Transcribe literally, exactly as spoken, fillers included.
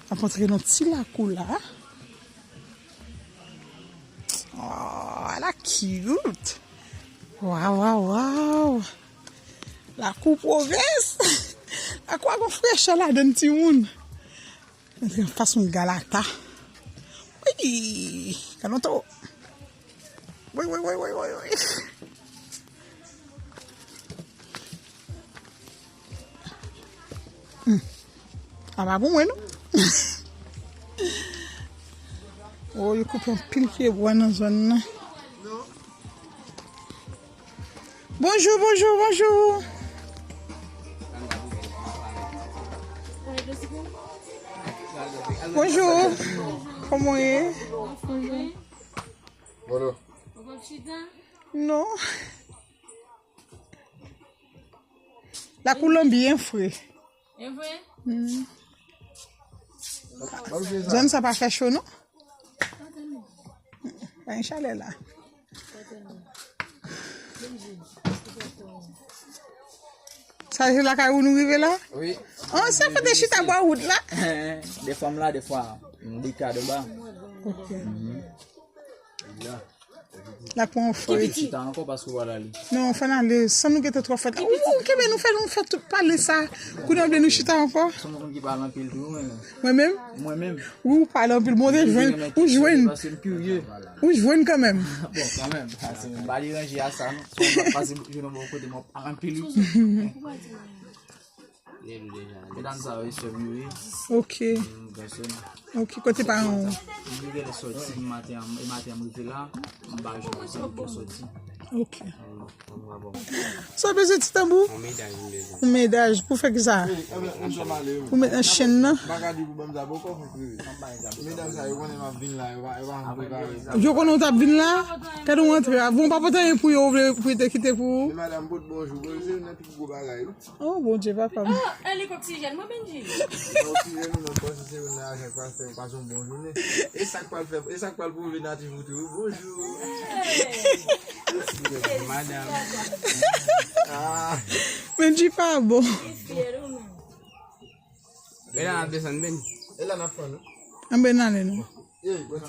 N ap antre nan ti lakou la. Oh, la cute. Waw, waw, waw. Lakou pwovens. Lakou a gon frechè ladann timoun. Antre anfas yon galata. Wi, kalon to. Wi, wi, wi, wi, wi, wi. Hmm. A pa pou mwen, non. Oh, yo koupe anpil pyebwa nan zòn nan. Bonjou, bonjou, bonjou. Bonjou. Kòman w ye? Bolo. Non. Lakou lan byen fre. E vre? Hmm. Zòn sa pa fè cho, non? Pa gen chalè la. Sa se lakay ou nou rive la? Wi. Oh, se kote chita bò wout la? Defwa m la, defwa m dekad anba. Ok. Mhm. La. Lakou an fre. Chita ankò paske w pral ale. Non, fò n ale. San nou gentan twò fèt la. Ou, ou kenbe nou fè, nou fè tout pale sa. Kounye a w vle nou chita ankò? Se yon moun ki pale anpil tou, mwen menm. Mwen menm? Mwen menm. Wi, ou pale anpil. Bon, ou te jwenn, ou jwenn. Paske m kirye. Ou jwenn kanmenm. Bon, kanmenm. Paske m pa deranje a sa, non. Si w pa pase jwenn yon bò kote, mwen pale anpil, wi. Medam sa yo, e sè m yo ye. Ok. Mm, gason. Ok, kote paran w? M genlè sòti maten an, e maten an m rive la, m pa janm sòti. Ok. Sa w bezwen ti tanbou? Yon medaj m bezwen. Yon medaj, pou fè ki sa? Pou met nan chenn nan? M pa ka di pou ban m sa poko, fòk rive. Medam sa yo konnen m ap vin la, yo pa, yo pa janm prepare. Yo konnen w t ap vin la? Gade w antre a. Bon, w pa pote anyen pou yo, ou vle pou yo te kite pou ou? Men madanm, pote bonjou, bonjou, se youn nan pi gwo bagay, wi. Oh, Bondye, papa m. Oh, e li k oksijèn mwen, Bendji. Oksijèn ou menm, panse se youn nan ajan k pral fè w pase yon bon jounen. E sa k pral fè, e sa k pral pwouve natif ou tou, wi. Bonjou. Hey. Madanm. Ah. Bendji pa bon. Li fyè de ou menm. E la n ap desann, Bendji. E la n ap fann, wi. Anben n ale, non. Ey, bon,